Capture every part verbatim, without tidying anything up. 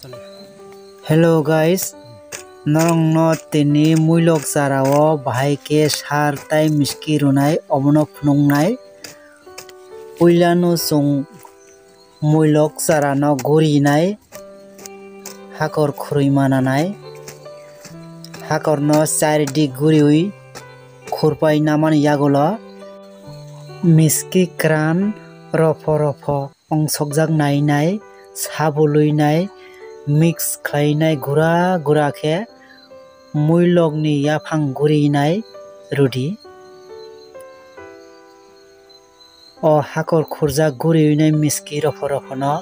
Hello guys, norokno tini muilok chara o bahai khe sar tai miski rwnai omono phunuknai. Puilano chwng muilok chara no gurinai, hakor khurui mananai. Hakorno chardi guriui khurpai namani yagulo miski kran ropho ropho ongsokjak nainai, sabului nai, mix khlainai gura gura khe muilokni yaphang gurinai rwdi. O hakor khurjak guriui nai miski ropho rophono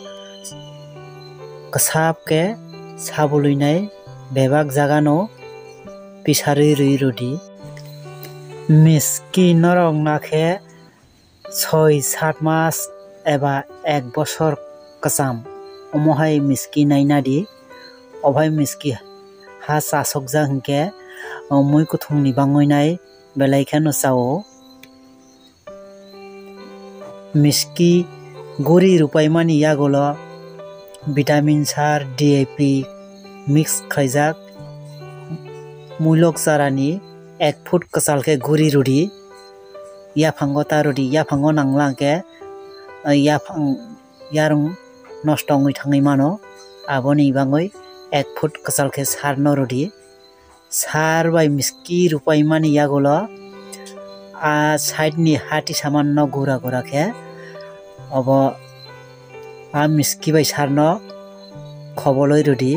kwsap khe sabului nai bebak jagano pisarwi rwi rwdi. Miski norok nakhe soi sat mas eba ek bosor kwcham, omo hai miski naina di. Obo hai miski ha chasokjak hinkhe, o mui kuthungni bangwi nai belai kheno chao. Miski guri rwpaimani yagulo vitamin sar, D A P mix khlaijak. Muilok charani ek foot kwchal khe guri rwdi. Yaphango ta rwdi, yaphango nangla khe, yaphang yarwng nosto wngwi thangwi mano. Aboni bangwi ek foot kwchal khe sar no rwdi. Sar bai miski rwpaimani yagulo a side ni hati saman no gura gura khe obo a miski bai sar no khobolwi rwdi.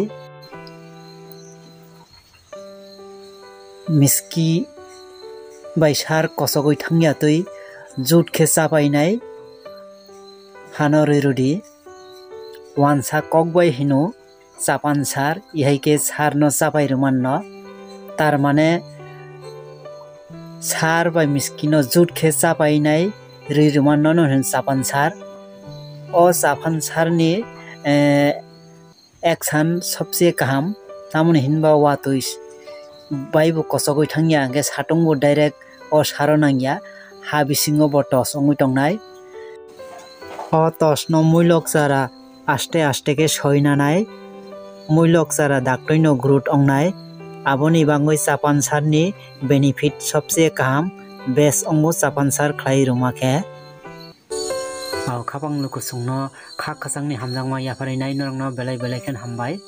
Miski bai sar kosogwi thangya twi jut khe chapainai hano rwi rwdi. Wansa kok bai hino chapan sar, ihai khe sar no chapai rwmanno. Tar mane sar bai miski no jut khe chapainai rwi rwmanno no hwn chapan sar. O chapan sar ni, eh, action sobse kaham, tamoni hinba watwi s-, baibo kosogwi thangya, hwnkhe satung bo direct o saro nangya, ha bisingo bo tos wngwi tongnai. O tos no muilok chara aste aste khe soi nanai, muilok chara daktwi no growth wngnai, aboni bangwi chapan sar ni benefit sobse kaham, best wngo chapan sar khlai rwma khe. O khapang lukusongno kha khachangni hamjakma yapharwi nai norokno belai belai khe hambai.